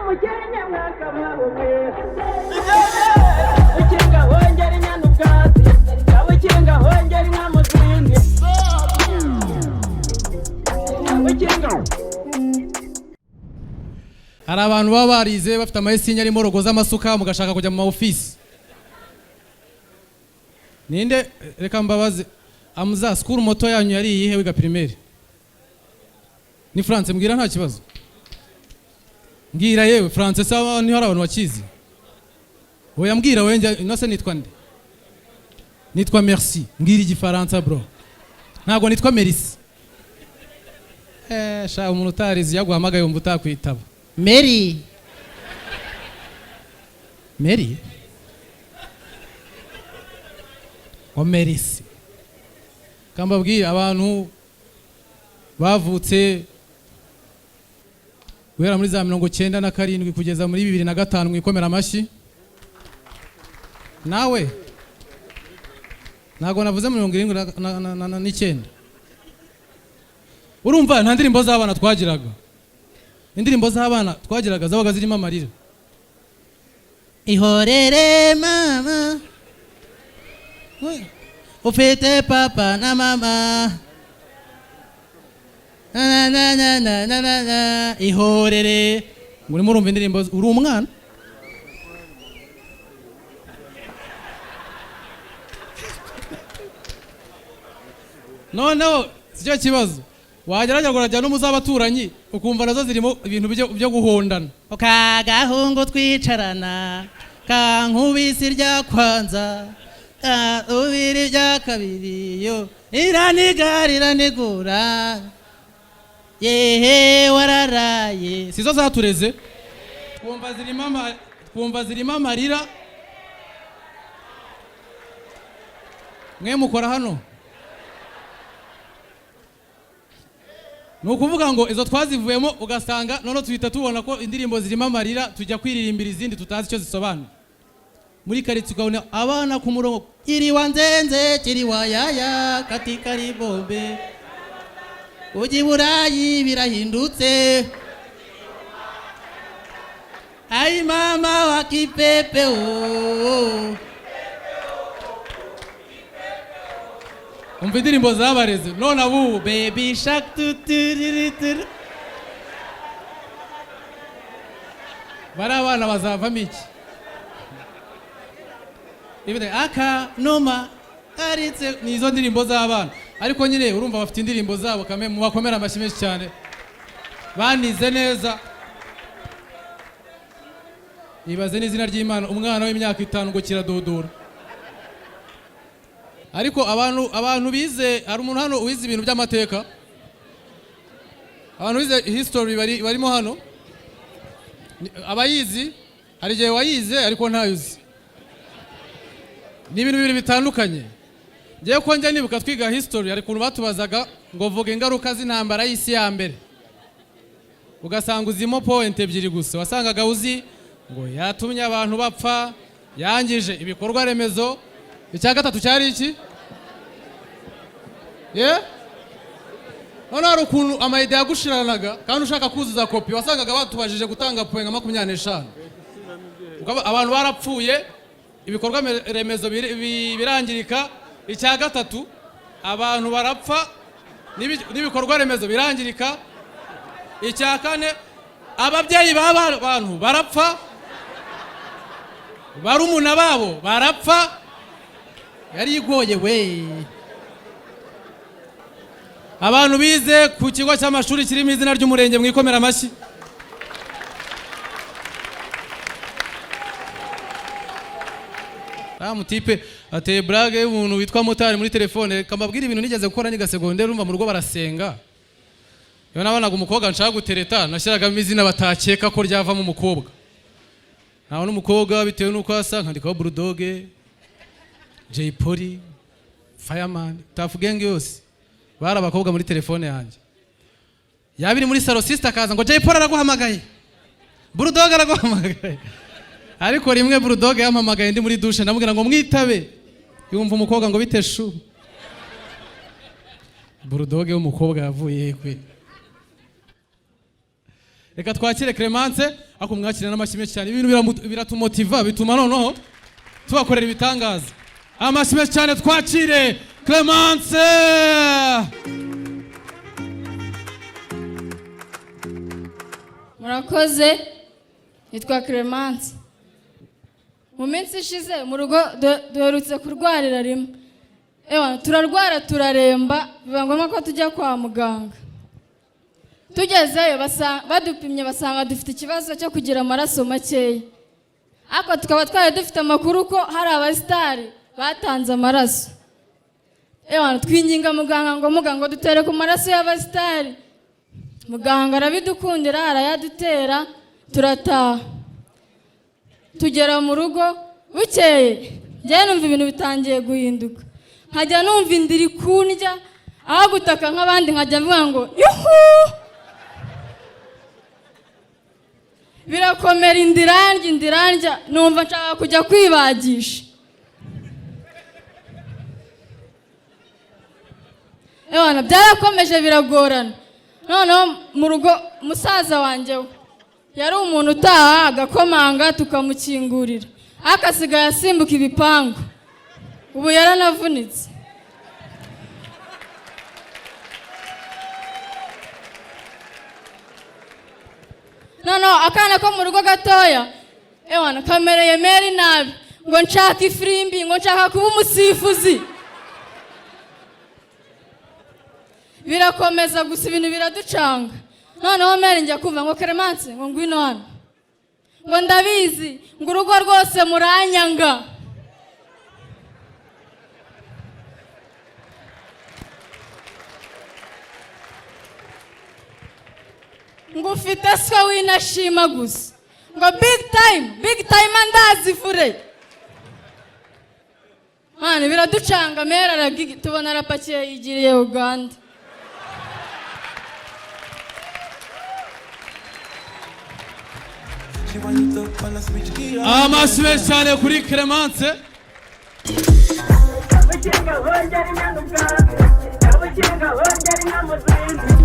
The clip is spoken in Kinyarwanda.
Umukenke mwakabaho mwe. Ukinga hongera inyana ubwatsi, ukinga hongera inka mu zindi, ukinga. Hari abantu baba barize bafite ama insigne arimo logo z'amasuka, mugashaka kujya mu ma office. Ninde? Reka mbabaze, amuza school motto yanyu yari iyihe wiga primaire? Ni France? Mbwira, nta kibazo, mbwira. Yewe France, sawa, niho hari abantu bakizi. Oya, mbwira wewe. Njya ino se, nitwa nde? Nitwa Merci. Mbwira igifaransa, bro. Ntabwo nitwa Merci. Sha, umuntu utarize yaguhamagaye wumva utakwitaba. Mary, Mary wa Merisi. Kambabwira, abantu bavutse guhera muri za 97 kugeza muri 2005, mwikomera amashyi. Nawe ntabwo navuze 79. Urumva nta ndirimbo z'abana twagiraga. Indirimbo z'abana twagiraga zabaga zirimo amarira. Ihorere mama, ufite papa na mama, na na na na na na na, ihorere. Ngo urimo urumva indirimbo uri umwana. Noneho sicyo kibazo, wagerageza urajya no mu z'abaturanyi, ukumva nazo zirimo ibintu byo guhondana. Kagahungu twicarana kankubise irya kwanza, ubiri irya kabiri, yo iraniga iranigura, yehe wararaye. Sizo zatureze? Twumva zirimo amarira. Mwe mukora hano, ni ukuvuga ngo izo twazivuyemo, ugasanga noneho tuhita tubona ko indirimbo zirimo amarira, tujya kwiririmbira izindi tutazi icyo zisobanura. Muri karitsiye ukabona abana ku murongo: kiriwa nzenze, kiriwa yaya, katika ribombe, ujya i Burayi birahindutse, ayi mama wa kipepe o. Umva indirimbo zabareze. None abubu baby shark tuturiritur, bari abana bazavamo iki? Ibite aka noma karitse, ni izo ndirimbo z'abana. Ariko nyine urumva bafite indirimbo zabo kame, mubakomera amashyi menshi cyane, banize neza. Ibaze n'izina ry'Imana, umwana w'imyaka 5 ngo kiradodora. Ariko abantu bize, hari umuntu hano wize ibintu by'amateka? Abantu bize history barimo hano? Abayizi, hari igihe wayize ariko ntayo uzi, ni ibintu bibiri bitandukanye. Ngewe ko njya nibuka twiga history, hari ukuntu batubazaga ngo vuga ingaruka z'intambara y'isi ya mbere, ugasanga uzimo point ebyiri gusa. Wasangaga uzi ngo yatumye abantu bapfa, yangije ibikorwa remezo, icya gatatu cyari iki? Ye, noneho hari ukuntu ama idées yagushiranaga kandi ushaka kuzuza kopi. Wasangaga batubajije gutanga point nka 25. Abantu barapfuye, ibikorwa remezo birangirika, icya gatatu abantu barapfa n'ibikorwa remezo birangirika, icya kane ababyeyi b'aba bantu barapfa, barumuna babo barapfa. Yari igoye we. Abantu bize ku kigo cy'amashuri kirimo izina ry'umurenge, mwikomera amashyi. Ah, mutipe ateye blague y'umuntu witwa motari muri telefone. Reka mbabwire ibintu nigeze gukora niga segonderi. Urumva mu rugo barasenga. Iyo nabonaga umukobwa nshaka gutereta, nashyiragamo izina batakeka ko ryavamo umukobwa. Ntabona umukobwa bitewe n'uko asa, nkandikaho Bulldog, Jay Polly, Fireman, Tuff Gang yose bari abakobwa muri telefone yanjye. Yaba iri muri salon, sister akaza ngo Jay Polly araguhamagaye, Bulldog araguhamagaye. Ariko rimwe Bulldog yampamagaye ndi muri douche, ndamubwira ngo mwitabe. Yumva umukobwa ngo bite shu. Bulldog w'umukobwa yavuye he kwe? Reka twakire Clemence, ariko mwakire n'amashyi menshi cyane. Ibintu biratumotiva, bituma noneho tubakorera ibitangaza. Amashyi menshi cyane, twakire Clemence. Murakoze. Nitwa Clemence. Mu minsi ishize mu rugo duherutse kurwarira rimwe. Ewa, turarwara turaremba, biba ngombwa ko tujya kwa muganga. Tugezeyo badupimye basanga dufite ikibazo cyo kugira amaraso makeya, ariko tukaba twari dufite amakuru ko hari abasitari batanze amaraso. Ewa, twinginga muganga ngo: "Muganga, dutere ku maraso y'abasitari." Muganga arabidukundira, arayadutera, turataha. Tugera mu rugo bukeye, njyewe numva ibintu bitangiye guhinduka, nkajya numva inda iri kundya, aho gutaka nk'abandi nkajya mvuga ngo "Yuhu!" Birakomera, inda irandya, inda irandya, numva nshaka kujya kwibagisha. Ewana, byarakomeje biragorana. Noneho mu rugo musaza wanjye we yari umuntu utaha agakomanga tukamukingurira, ariko asigaye asimbuka ibipangu, ubu yaranavunitse. Noneho akana ko mu rugo gatoya, ewana, kamereye meri nabi, ngo nshaka ifirimbi, ngo nshaka kuba umusifuzi. Birakomeza gusa, ibintu biraducanga. Noneho meri njya kumva ngo: "Clemence," ngo, "ngwino hano," ngo, "ndabizi," ngo, "urugo rwose muranyanga." Ngo ufite so w'inashima gusa, ngo big time, big time, ndazifure mani. Biraducanga, mera tubona arapakiye yigiriye Uganda. She want it up on a switch gear. Amashyi menshi cyane kuri Clemence. Abakinga bongera inyana ubwami, abakinga bongera inka mu zindi.